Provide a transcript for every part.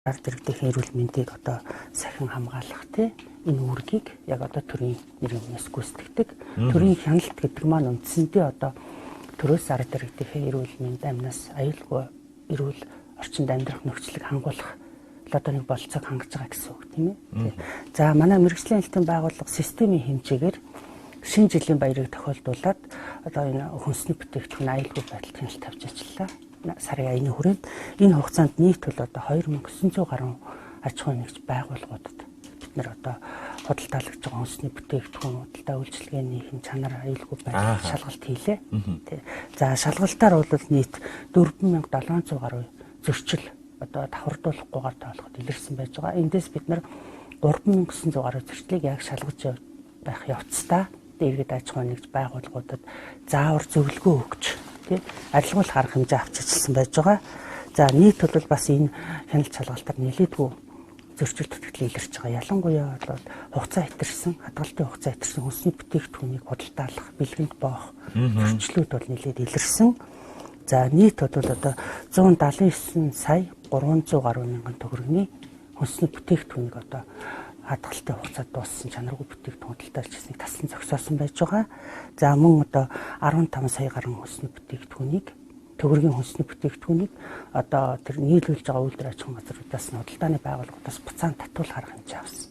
Ард иргэдийн эрүүл мэндийг одоо сахин хамгаалах тий энэ үүргийг яг одоо төрийн нэрийн өмнөөс гүйцэтгэдэг. Төрийн хяналт гэдэг маань үндсэндээ одоо төрөөс ард иргэдийнхээ эрүүл мэнд, амнаас аюулгүй эрүүл орчинд амьдрах нөхцөлийг хангуулах одоо нэг болцоог хангаж байгаа гэсэн үг тийм ээ. За манай мэргэжлийн хяналтын байгууллага системийн хэмжээгээр шинэ жилийн баярыг тохиолдуулаад одоо энэ хүнсний бүтээгдэхүүн аюулгүй байдалд хяналт тавьж ажиллаа. Сарын аяны хүрээнд энэ хугацаанд нийт бол одоо 2900 гаруй аж ахуйн нэгж байгууллагуудад бид нар одоо худалдаалагдж байгаа хүнсний бүтээгдэхүүн, худалдаа үйлчилгээний хэм чанар, аюулгүй байдал шалгалт хийлээ. За шалгалтаар бол нийт 4700 гаруй зөрчил одоо давхардуулахгүйгээр тоолоход илэрсэн байж байгаа. Эндээс бид нар 3900 гаруй зөрчлийг яг шалгаж байх явцдаа иргэд аж ахуйн нэгж байгууллагуудад заавар зөвлөгөө өгч тий арилгуулах арга хэмжээ авч ажилласан байж байгаа. За нийт бол бас энэ хяналт шалгалтаар нэлээдгүй зөрчил дутагдал илэрч байгаа. Ялангуяа бол хугацаа хэтэрсэн, хадгалтын хугацаа хэтэрсэн хүнсний бүтээгдэхүүнийг худалдаалах, бэлгэнд боох зөрчлүүд бол нэлээд илэрсэн. За нийт бол одоо 179 сая 300 гаруй мянган төгрөгийн хүнсний бүтээгдэхүүнийг одоо хадгалтын хугацаа дууссан чанаргүй бүтээгдэхүүн худалдаалж тассан зогсоосон байж байгаа. За мөн одоо 15 сая гаруй хүнсний бүтээгдэхүүнийг төгрөгийн хүнсний бүтээгдэхүүнийг одоо тэр нийлүүлж байгаа үйлдвэр аж ахуйн газруудаас нь худалдааны байгууллагуудаас буцаан татуулах арга хэмжээ авсан.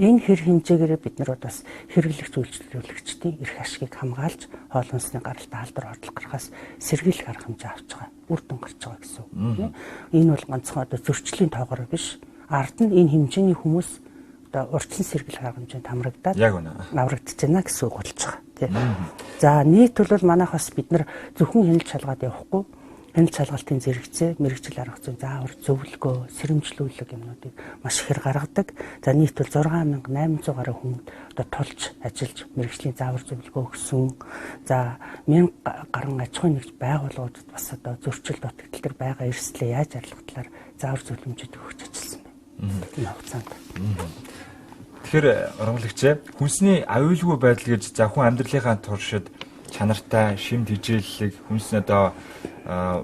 Энэ хэр хэмжээгээр бид нар бас хэрэглэгч үйлчлүүлэгчдийн эрх ашигыг хамгаалж хоол хүнсний гаралтай халдвар хордлого гарахаас сэргийлэх арга хэмжээ авч байгаа. Үр дүн гарч байгаа гэсэн үг. Энэ бол ганцхан одоо зөрчлийн тоогоор биш. Ард нь энэ хэмжээний хүмүүс одоо урьдчилан сэргийлэх арга хэмжээнд хамрагдаад аврагдаж байна гэсэн үг болж байгаа. Тий. За нийт бол манайх бас бид нар зөвхөн хяналт шалгаад явахгүй хяналт шалгалтын зэрэгцээ, мэргэжил арга зүйн заавар, зөвлөгөө, сэрэмжлүүлэг юмнуудыг маш ихээр гаргадаг. За нийт бол 6800 гаруй хүнд одоо тулж ажиллаж мэргэжлийн заавар зөвлөгөө өгсөн. За 1000 гаруй аж ахуйн нэгж байгууллагуудад бас одоо зөрчил дутагдал төр байгаа эрсдлээ яаж арилгах талаар заавар зөвлөмжүүд өгч ажилласан байна. Энэ хугацаанд. Тэгэхээр ургамлагч хүнсний аюулгүй байдал гэж за хүн амьдралынхаа туршид чанартай шим тэжээллэг хүнс одоо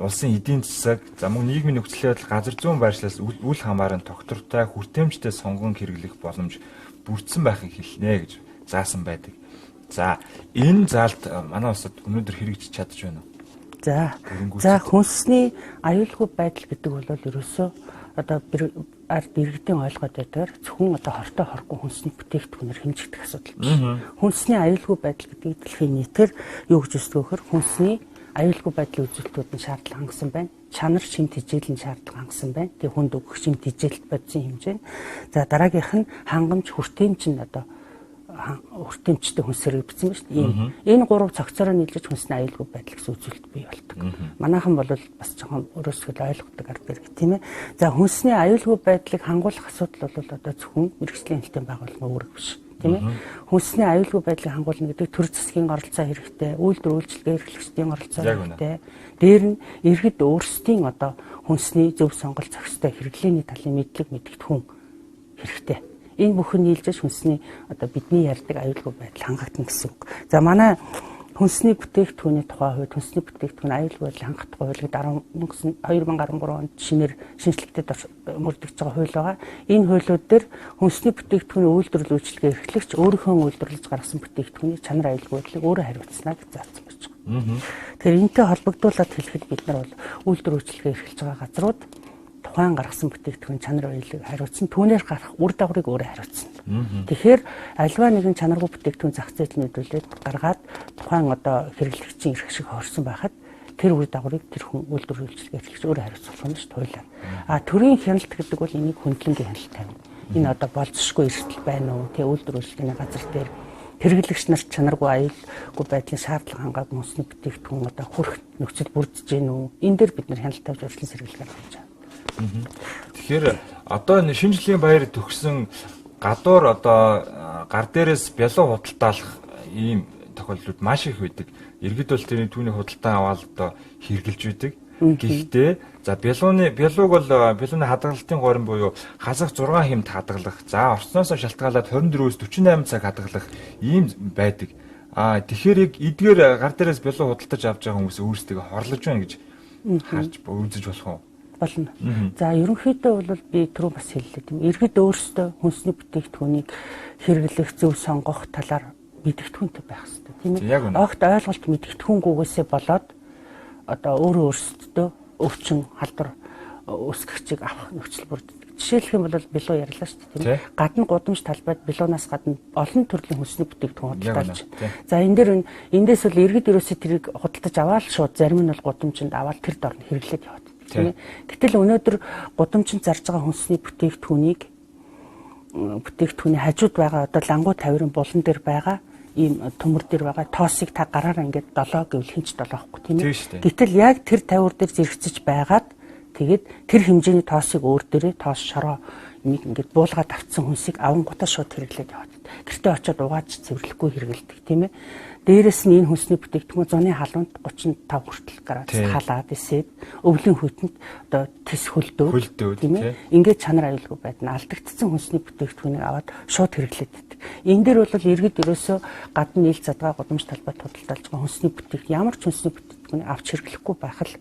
улсын эдийн засаг за мөн нийгмийн нөхцөл байдал газар зүүн байршлаас үл хамааран тогтвортой хүртээмжтэй сонгон хэрэглэх боломж бүрдсэн байхыг хэлнэ гэж заасан байдаг. За энэ заалт манай улсад өнөөдөр хэрэгжиж чадж байна уу? За за хүнсний аюулгүй байдал гэдэг бол ерөөсөө одоо ард иргэдийн ойлгоод байдгаар зөвхөн одоо хортой хоргүй хүнсний бүтээгдэхүүнээр хэмжигдэх асуудал биш. Хүнсний аюулгүй байдал гэдгийг дэлхийн нийтээр юу гэж үздэг вэ гэхээр хүнсний аюулгүй байдлын үзүүлэлтүүд нь шаардлага хангасан байна. Чанар шим тэжээлийн шаардлага хангасан байна. Тэг хүнд өгөх шим тэжээлт бодисын хэмжээ. За дараагийнх нь хангамж хүртээмж нь одоо хүртээмжтэй хүнсээр бичсэн ба шүү дээ. Ийм энэ гурав цогцороо нийлж хүнсний аюулгүй байдал гэсэн үзүүлэлт бий болдог. Манайхан бол бас жоохон өөрөөсөө ойлгодог арга барил тийм ээ. За хүнсний аюулгүй байдлыг хангуулах асуудал бол одоо зөвхөн мэргэжлийн хяналтын байгууллагын үүрэг биш тийм ээ. Хүнсний аюулгүй байдлыг хангуулна гэдэг төр засгийн оролцоо хэрэгтэй, үйлдвэр үйлчилгээ эрхлэгчдийн оролцоо хэрэгтэй. Дээр нь иргэд өөрсдийн одоо хүнсний зөв сонголт зохистой хэрэглээний талын мэдлэг мэдгэдэгхүүн хэрэгтэй. Энэ бүхэн нийлж хүнсний одоо бидний ярьдаг аюулгүй байдал хангагдана гэсэн үг. За манай хүнсний бүтээгдэхүүний тухай хууль, хүнсний бүтээгдэхүүн аюулгүй байдлыг хангах тухай хууль гэдэг 2013 онд шинээр шинэчлэгдээд мөрдөгч байгаа хууль байгаа. Энэ хуулиуд дээр хүнсний бүтээгдэхүүний үйлдвэрлэл үйлчилгээ эрхлэгч өөрийнхөө үйлдвэрлэж гаргасан бүтээгдэхүүний чанар аюулгүй байдлыг өөрөө хариуцна гэж заасан байж байгаа. Тэгэхээр энэтэй холбогдуулаад хэлэхэд бид нар бол үйлдвэр үйлчилгээ эрхэлж байгаа газрууд тухайн гаргасан бүтээгдэхүүн чанар аюулыг хариуцсан, түүнээр гарах үр дагаврыг өөрөө хариуцсан. Тэгэхээр альва нэгэн чанаргүй бүтээгдэхүүн зах зээлд нийлүүлээд гаргаад тухайн одоо хэрэглэгчийн эрх ашиг хорсон байхад тэр үр дагаврыг тэр хүн үйлдвэр үйлчилгээ эрхлэгч өөрөө хариуцах юм шүү дээ хуулиар. А төрийн хяналт гэдэг бол энийг хөндлөнгийн хяналт тавина. Энэ одоо болзошгүй эрсдэл байна уу? Тэ үйлдвэр үйлчилгээний газар дээр хэрэглэгч нар чанаргүй аюулгүй байдлын шаардлага хангаагүй хүнсний бүтээгдэхүүн одоо хүрх нөхцөл бүрдэж гин үү? Энэ дээр бид нар хяналт тавьж урьдчилан сэргийлэх арга хэмжээ. Тэгэхээр одоо энэ шинэ жилийн баяр төгсөн гадуур одоо гар дээрээс бялуу худалдаалах ийм тохиолдлууд маш их байдаг. Иргэд бол тэрний түүний худалдан аваад одоо хэрглэж байдаг. Гэхдээ за бялууг бол бялууны хадгалалтын горим буюу хасах 6 хэмт хадгалах. За орцноосоо шалтгаалаад 24-өөс 48 цаг хадгалах ийм байдаг. А тэгэхээр яг эдгээр гар дээрээс бялуу худалдаж авч байгаа хүмүүс өөрсдөө хорлож байна гэж харж үзэж болох уу? Болно. За ерөнхийдөө бол би түрүү бас хэллээ тийм. Иргэд өөрсдөө хүнсний бүтээгдэхүүнийг хэрэглэх, зөв сонгох талаар мэдгэдэгхүүнтэй байх хэрэгтэй тийм ээ. Огт ойлголт мэдгэдэгхүүнгүйгээсээ болоод одоо өөрөө өөрсдөө өвчин, халдвар өсгөгчийг авах нөхцөл бүрддэг. Жишээлх юм бол билүү ярьлаа шүү дээ тийм ээ. Гадна гудамж талбайд билуунаас гадна олон төрлийн хүнсний бүтээгдэхүүн худалдаалж. За энэ дээр эндээс бол иргэд ерөөсөө тэрийг худалдаж аваад шууд зарим нь бол гудамжинд аваад тэр дор нь хэрэглээд яваад тийм ээ. Гэтэл өнөөдөр гудамжинд зарж байгаа хүнсний бүтээгдэхүүнийг бүтээгдэхүүний хажууд байгаа одоо лангуу тавирын булан дээр байгаа ийм төмөр дээр байгаа тоосыг та гараараа ингээд долоо гэвэл хинч долоохгүй тийм ээ. Гэтэл яг тэр тавиур дээр зэрэгцэж байгаад тэгээд тэр хэмжээний тоосыг өөр дээрээ тоос шороо нэг ингээд буулгаад авцсан хүнсийг авангуудаа шууд хэрэглээд яваад. Гэртээ очиод угааж цэвэрлэхгүй хэрэгэлдэг тийм ээ. Дээрэс нь энэ хүнсний бүтээгдэхүүн зуны халуунд 35 хүртэл градус халаад эсээд өвлийн хүйтэнд одоо тэс хөлдөө тийм ээ. Ингээд чанар аюулгүй байдна. Алдагдсан хүнсний бүтээгдэхүүнийг аваад шууд хэрэглээд байдаг. Энэ дээр бол иргэд ерөөсөө гадна нийл задгаа гудамж талбайд худалдаалж байгаа хүнсний бүтээгдэхүүн ямар ч хүнсний бүтээгдэхүүнийг авч хэрэглэхгүй байх л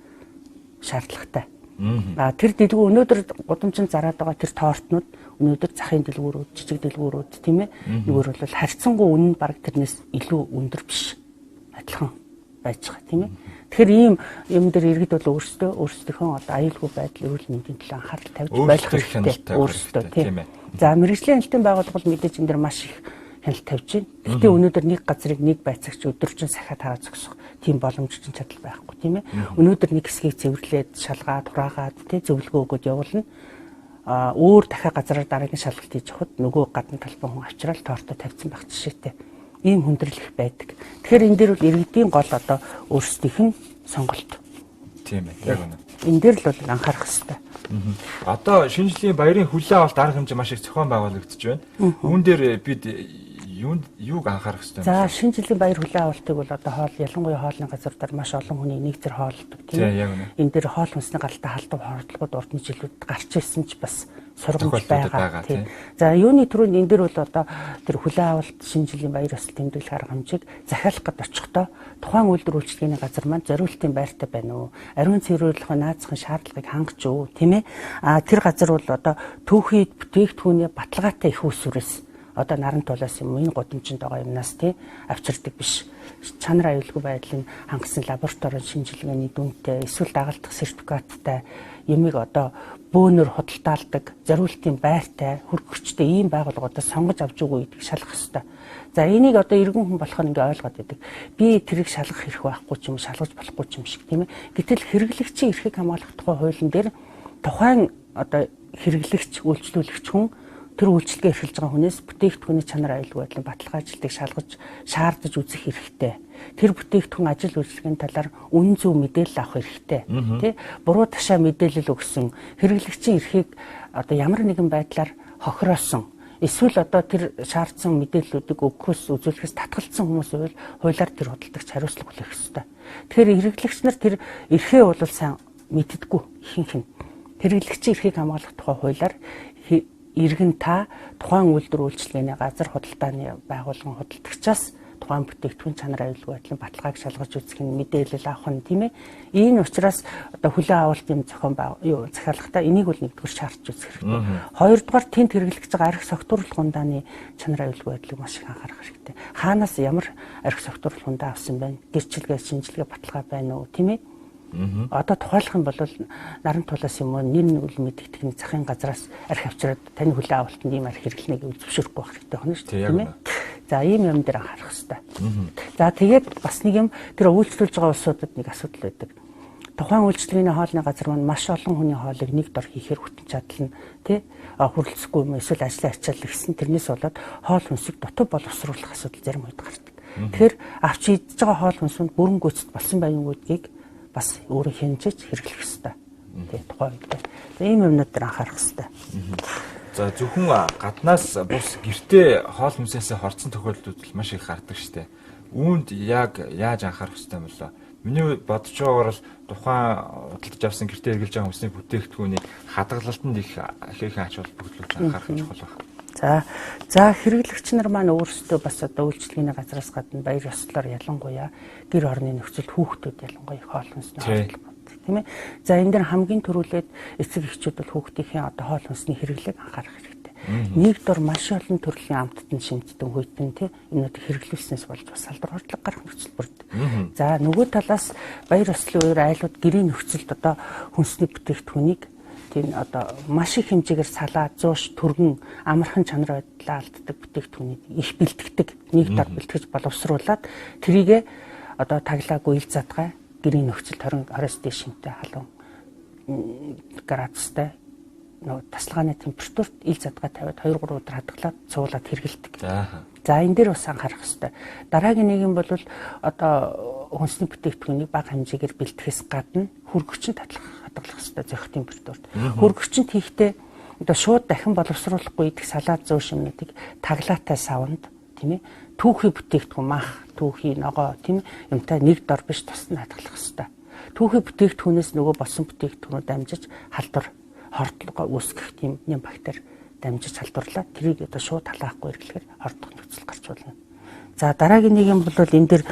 шаардлагатай. А тэр дэлгүүр өнөөдөр гудамжинд зараад байгаа тэр тортнууд өнөөдөр захын дэлгүүрүүд, жижиг дэлгүүрүүд тийм ээ. Зүгээр бол харьцангуй үнэ нь бараг тэрнээс илүү өндөр биш. Адилхан байж байгаа тийм ээ. Тэгэхээр ийм юм дээр иргэд бол өөрсдөө өөрсдийнхөө одоо аюулгүй байдал, эрүүл мэндийн төлөө анхаарал тавьж байх хэрэгтэй. Өөрсдөө тийм ээ. За мэргэжлийн хяналтын байгууллага бол мэдээж энэ дээр маш их хяналт тавьж байна. Гэхдээ өнөөдөр нэг газрыг нэг байцаагч өдөржин сахиад хараа зогсох тийм боломж чинь чадал байхгүй тийм ээ. Өнөөдөр нэг хэсгийг цэвэрлээд, шалгаад, хураагаад тий зөвлөгөө өгөөд явуулна. А өөр дахиад газараар дараагийн шалгалт хийж явахад нөгөө гадна талбай хүн авчрал торто тавьсан байх жишээтэй. Ийм хүндрэл их байдаг. Тэгэхээр энэ дээр бол иргэдийн гол одоо өөрсдийнх нь сонголт. Тийм ээ. Яг үнэ. Энэ дээр л бол анхаарах хэрэгтэй. Одоо шинэ жилийн баярын хүлээ авалт арга хэмжээ маш их зохион байгуулагдаж байна. Үүн дээр бид юуг анхаарах хэрэгтэй вэ? За шинэ жилийн баяр хүлээ авалтыг бол одоо хоол ялангуяа хоолны газруудаар маш олон хүний нэг зэрэг хооллодог тийм ээ. Энэ дээр хоол хүнсний гаралтай халдвар хордлогод урдны жилүүд гарч ирсэн ч бас сургамж байгаа тийм. За юуны түрүүнд энэ дээр бол одоо тэр хүлээ авалт шинэ жилийн баяр ёслол тэмдэглэх арга хэмжээг захиалах гээд очихдоо тухайн үйлдвэр үйлчилгээний газар маань зориултын байртай байна уу? Ариун цэвэрлэх наазахын шаардлагыг хангаж уу тийм ээ. А тэр газар бол одоо түүхий бүтээгдэхүүний баталгаатай их усүрээс одоо наран тулаас юм энэ гудамжинд байгаа юмнаас тий авчирдаг биш. Чанар аюулгүй байдлыг хангасан лабораторийн шинжилгээний дүнтэй эсвэл дагалдах сертификаттай юмыг одоо бөөнөр худалдаалдаг, зориултын байртай, хөргөгчтэй ийм байгууллагуудаас сонгож авч өгөө гэдгийг шалгах ёстой. За энийг одоо эргэн хүн болохоор ингээ ойлгоод байдаг. Би тэрийг шалгах хэрэг байхгүй ч юм шалгаж болохгүй ч юм шиг тийм ээ. Гэтэл хэрэглэгчийн эрхийг хамгаалах тухай хуулийн дээр тухайн одоо хэрэглэгч, үйлчлүүлэгч хүн тэр үйлчилгээ эрхэлж байгаа хүнээс бүтээгдэхүүний чанар аюулгүй байдлын баталгаажилтыг шалгаж шаардаж үзэх хэрэгтэй. Тэр бүтээгдэхүүн ажил үйлчилгээний талаар үнэн зөв мэдээлэл авах хэрэгтэй. Тэ? Буруу ташаа мэдээлэл өгсөн хэрэглэгчийн эрхийг одоо ямар нэгэн байдлаар хохироосон эсвэл одоо тэр шаардсан мэдээллүүдийг өгөхөөс үзүүлэхээс татгалцсан хүмүүс байвал хуулиар тэр худалдагч хариуцлага хүлээх ёстой. Тэгэхээр хэрэглэгч нар тэр эрхээ бол сайн мэддэггүй ихэнх нь. Хэрэглэгчийн эрхийг хамгаалах тухай хуулиар иргэн та тухайн үйлдвэр үйлчилгээний газар худалдааны байгууллагын худалдагчаас тухайн бүтээгдэхүүн чанар аюулгүй байдлын баталгааг шалгаж үзэх нь мэдээлэл авах нь тийм ээ. Энэ учраас одоо хүлээн авалт юм зохион захиалгатай энийг бол нэгдүгээр шаардж үзэх хэрэгтэй. Хоёрдугаар тэнд хэрэглэгдэж байгаа арх согтууруулах ундааны чанар аюулгүй байдлыг маш их анхаарах хэрэгтэй. Хаанаас ямар арх согтууруулах ундаа авсан байна? Гэрчилгээ, шинжилгээ, баталгаа байна уу тийм ээ? Одоо тухайлах юм бол наран тулаас юм уу нэр нүгэл мэдэгдэх нэг захын газраас архи авчираад таны хүлээн авалтанд ийм архи хэрэглэнэ гэж зөвшөөрөхгүй байх хэрэгтэй байна шүү дээ тийм ээ. За ийм юм дээр анхаарах хэрэгтэй. За тэгээд бас нэг юм тэр үйлчлүүлж байгаа улсуудад нэг асуудал байдаг. Тухайн үйлчлэгээний хоолны газар маань маш олон хүний хоолыг нэг дор хийхээр хүчин чадал нь тий хүрэлцэхгүй юм эсвэл ажлын ачаал ихсэн тэрнээс болоод хоол хүнсийг дутуу боловсруулах асуудал зарим үед гардаг. Тэгэхээр авч идэж байгаа хоол хүнсэнд бүрэн гүйцэд болсон байна уу гэдгийг бас өөрөө хянжиж хэрэглэх ёстой. Тэ тухайн үед. За ийм юмнууд дээр анхаарах ёстой. За зөвхөн гаднаас бус гэртээ хоол хүнсээсээ хорцсон тохиолдлууд маш их гардаг штэ. Үүнд яг яаж анхаарах ёстой юм болоо? Миний бодож байгаагаар бол тухайн худалдаж авсан гэртээ хэрэглэж байгаа хүнсний бүтээгдэхүүний хадгалалтанд их ихэнх ач холбогдлыг анхаарах нь чухал байна. За хэрэглэгч нар маань өөрсдөө бас одоо үйлчилгээний газраас гадна баяр ёслолоор ялангуяа гэр орны нөхцөлд хүүхдүүд ялангуяа их хоол хүнсний хордлого боддог. тийм ээ. За энэ дэр хамгийн түрүүлээд эцэг эхчүүд бол хүүхдийнхээ одоо хоол хүнсний хэрэглээг анхаарах хэрэгтэй. Нэг дор маш олон төрлийн амттан шимтдэн хүйтэн тий юмнуудыг хэрэглүүлснээс болж бас салдар хордлого гарах нөхцөл бүрддэг. За нөгөө талаас баяр ёслолын үеэр айлууд гэрийн нөхцөлд одоо хүнсний бүтээгдэхүүнийг тийм одоо маш их хэмжээгээр салаа, зууш, түргэн, амархан чанар байдлаа алддаг бүтээгдэхүүнийг их бэлтгэдэг. Нэг дор бэлтгэж боловсруулад тэрийгэ одоо таглаагүй ил задгай гэрийн нөхцөлд 20-20-оос дээш шинтэй халуун градустай нөгөө тасалгааны температурт ил задгай тавиад 2-3 өдөр хадгалаад цуулаад хэрэгэлдэг. За энэ дээр бас анхаарах хэрэгтэй. Дараагийн нэг юм бол одоо хүнсний бүтээгдэхүүнийг бага хэмжээгээр бэлтгэхээс гадна хөргөгчөнд хадгалах хэрэгтэй зөрөх температурт. Хөргөгчөнд хийхдээ одоо шууд дахин боловсруулахгүй идэх салаад зөөш юмнуудыг таглаатай савнд тийм ээ түүхий бүтээгдэхүүн мах, түүхий ногоо тийм юмтай нэг дор биш тусад нь хадгалах хэрэгтэй. Түүхий бүтээгдэхүүнээс нөгөө болсон бүтээгдэхүүнүүд дамжиж халдвар хордлого үүсгэх тийм нэм бактери дамжиж халдварлаад тэрийг одоо шууд халаахгүй хэрэглэхээр хордох нөхцөл гарч болно. За дараагийн нэг юм бол энэ дэр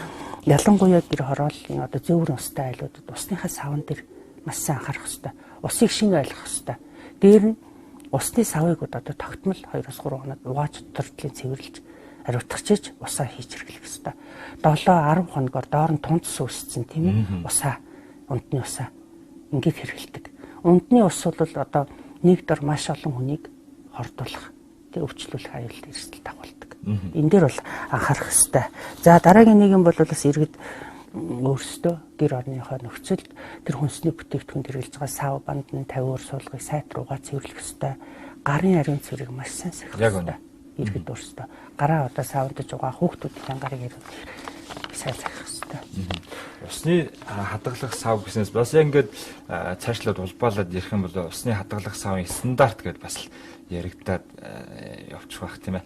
ялангуяа гэр хорооллын одоо зөөврөн устай айлуудад усныхаа савн дээр маш сайн анхаарах хэрэгтэй. Усыг шинэ ойлгох хэрэгтэй. Дээр нь усны савыг одоо тогтмол 2-3 хоног угааж төртлийн цэвэрлж ариутгачиж усаа хийж хэрэглэх хэрэгтэй. 7-10 хоногор доор нь тунц үүссэн тийм ээ усаа, унтны усаа ингээд хэрэглэдэг. Унтны ус бол одоо нэг дор маш олон хүнийг хордуулах, тэг өвчлүүлэх аюул эрсдэл дагуулдаг. Энэ дээр бол анхаарах хэрэгтэй. За дараагийн нэг юм бол бас иргэд өөрсдөө гэр орныхоо нөхцөлд тэр хүнсний бүтээгдэхүүнд хэрэглэж байгаа сав бандан тавиур суулгыг сайтар угаа цэвэрлэх хэрэгтэй. Гарын ариун цэврийг маш сайн сахих хэрэгтэй. Иргэд өөрсдөө гараа одоо савндаж угаа хүүхдүүдийн гарыг ариун сайн сахих хэрэгтэй. Усны хадгалах сав гэснээс бас яг ингээд цаашлаад улбаалаад ярих юм бол усны хадгалах савын стандарт гэдээ бас яригадаад явчих байх тийм ээ.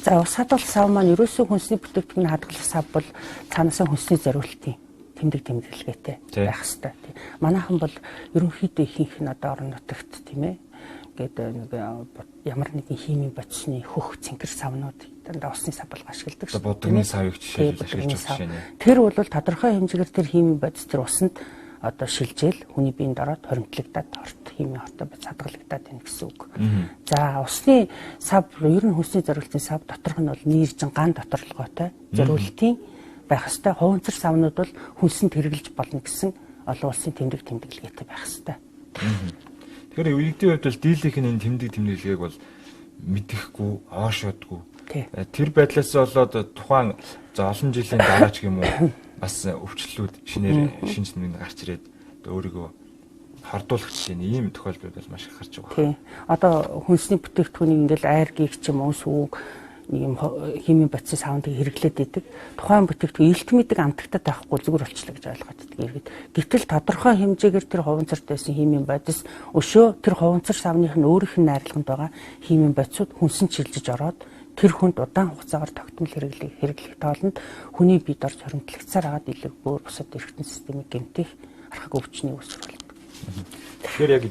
За ус хадгалах сав маань ерөөсөө хүнсний бүтээгдэхүүн хадгалах сав бол цаанаасаа хүнсний зориултын тэмдэг тэмдэглэгээтэй байх хэрэгтэй. Манайхан бол ерөнхийдөө ихэнх нь одоо орон нутагт тийм ээ гээд нэг ямар нэгэн химийн бодисны хөх цэнхэр савнууд дандаа усны сав болго ашигладаг шүү. Будагны савыг жишээлбэл ашиглаж байна. Тэр бол тодорхой хэмжээгээр тэр химийн бодис тэр усанд одоо шилжээл хүний биед ороод хоримтлагдаад хорт химийн хортой бодис хадгалагдаад байна гэсэн үг. За усны сав ер нь хүнсний зориултын сав доторх нь бол нэржин ган доторлогоотой зориултын байх ёстой. Хуванцар савнууд бол хүнсэнд хэрэглэж болно гэсэн олон улсын тэмдэг тэмдэглэгээтэй байх ёстой. Тэгэхээр иргэдийн хувьд бол дийлийнх нь энэ тэмдэг тэмдэглэгээг бол мэдэхгүй, оошоодгүй. Тэр байдлаас болоод тухайн за олон жилийн дараа ч юм уу бас өвчлөлүүд шинээр шинж тэмдэг гарч ирээд өөрийгөө хордуулах жишээ нь ийм тохиолдлууд бол маш их гарч байгаа. Тийм. Одоо хүнсний бүтээгдэхүүнийг ингээл айргийг ч юм уу сүүг нэг юм химийн бодисын савндыг хэрэглээд идэг. Тухайн бүтээгдэхүүн илт мэдэг амтагтад байхгүй зүгээр болчлаа гэж ойлгоод идэг иргэд. Гэтэл тодорхой хэмжээгээр тэр хуванцарт байсан химийн бодис өшөө тэр хуванцар савных нь өөрийнх нь найрлаганд байгаа химийн бодисууд хүнсэнд шилжиж ороод тэр хүнд удаан хугацаагаар тогтмол хэрэглэх тоолонд хүний биед орж хоримтлагцаар агаад илэг бөөр бусад эргэтэн системийг гэмтэх архаг өвчний үүсвэр болдог. Тэгэхээр яг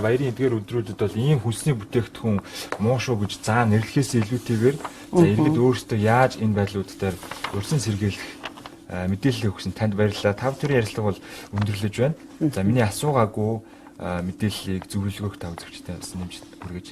баярын эдгээр өдрүүдэд бол ийм хүнсний бүтээгдэхүүн муу шүү гэж заа нэрлэхээс илүүтэйгээр за иргэд өөрсдөө яаж энэ байдлууд дээр урьдчилан сэргийлэх мэдээлэл өгсөн танд баярлалаа. Тав төрийн ярилцлага бол өндөрлөж байна. За миний асуугаагүй мэдээллийг зөвлөгөөх тав зөвчтэй бас нэмж хүргэж.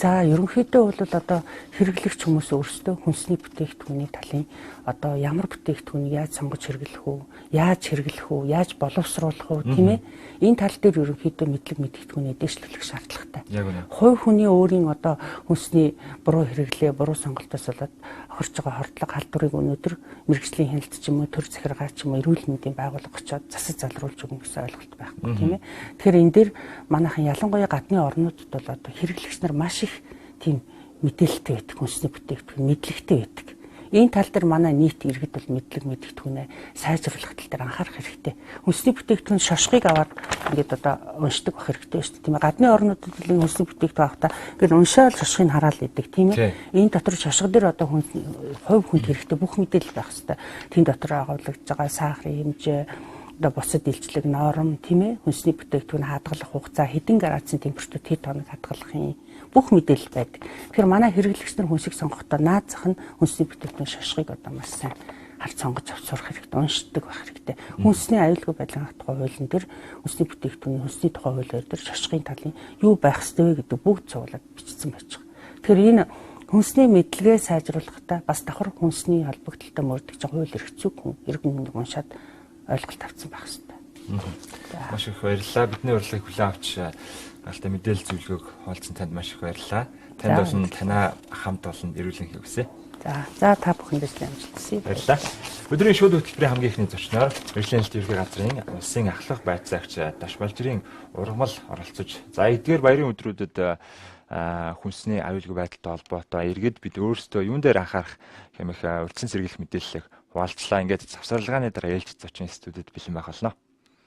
За ерөнхийдөө бол одоо хэрэглэгч хүмүүс өөрсдөө хүнсний бүтээгдэхүүний талын одоо ямар бүтээгдэхүүнийг яаж сонгож хэрэглэх үү, яаж хэрэглэх үү, яаж боловсруулах үү тийм ээ. Энэ тал дээр ерөнхийдөө мэдлэг мэдгэдэгхүүнээ дэвшлүүлэх шаардлагатай. Хувь хүний өөрийн одоо хүнсний буруу хэрэглээ, буруу сонголтоос болоод охирч байгаа хордлого, халдварыг өнөөдөр мэргэжлийн хяналт ч юм уу, төр захиргаа ч юм уу, эрүүл мэндийн байгууллага очиод засаж залруулж өгнө гэсэн ойлголт байхгүй тийм ээ. Тэгэхээр энэ дээр манайхан ялангуяа гадны орнуудад бол одоо хэрэглэгч нар маш их тийм мэдээлэлтэй байдаг, хүнсний бүтээгдэхүүн мэдлэгтэй байдаг. Энэ тал дээр манай нийт иргэд бол мэдлэг мэдгэдэгхүүнээ сайжруулах тал дээр анхаарах хэрэгтэй. Хүнсний бүтээгдэхүүн шошгыг аваад ингээд одоо уншдаг байх хэрэгтэй шүү дээ. Тийм ээ. Гадны орнуудад л энэ хүнсний бүтээгдэхүүн авахдаа ингээд уншаал шошгыг хараал идэг тийм ээ. Энэ дотор шошго дээр одоо хүн хувь хүнд хэрэгтэй бүх мэдээлэл байх хэрэгтэй. Тэн дотор агуулгаж байгаа сахарын хэмжээ, одоо бусад илчлэг норм тийм ээ. Хүнсний бүтээгдэхүүн хадгалах хугацаа, хэдэн градусын температур хэд хоног хадгалах юм бүх мэдээлэл байдаг. Тэгэхээр манай хэрэглэгч нар хүнсийг сонгохдоо наад зах нь хүнсний бүтээгдэхүүн шошгыг одоо маш сайн харж сонгож авч сурах хэрэгтэй, уншдаг байх хэрэгтэй. Хүнсний аюулгүй байдлын тухай хуулийн дээр, хүнсний бүтээгдэхүүний хүнсний тухай хуулиар дээр шошгын талын юу байх ёстой вэ гэдэг бүгд цуглаад бичсэн байж байгаа. Тэгэхээр энэ хүнсний мэдлэгээ сайжруулахдаа бас давхар хүнсний холбогдлолтой мөрдөгч хууль эрх зүйг хүн иргэн хүн уншаад ойлголт авсан байх ёстой. Маш их баярлалаа. Бидний урилгыг хүлээн авч галтай мэдээлэл зөвлөгөөг хуваалцсан танд маш их баярлалаа. Танд болон танаа хамт олон эрүүл мэндийг хүсье. За та бүхэнд ажлын амжилт хүсье. Баярлалаа. Өдрийн шүүд хөтөлбөрийн хамгийн эхний зочноор мэргэжлийн ерхий газрын улсын ахлах байцаагч Дашбалжирын ургамал оролцож, за эдгээр баярын өдрүүдэд хүнсний аюулгүй байдалтай холбоотой иргэд бид өөрсдөө юун дээр анхаарах хэмээх урьдчилан сэргийлэх мэдээллийг хуваалцлаа. Ингээд завсарлагын дараа ээлжид зочин студид бэлэн байх болно.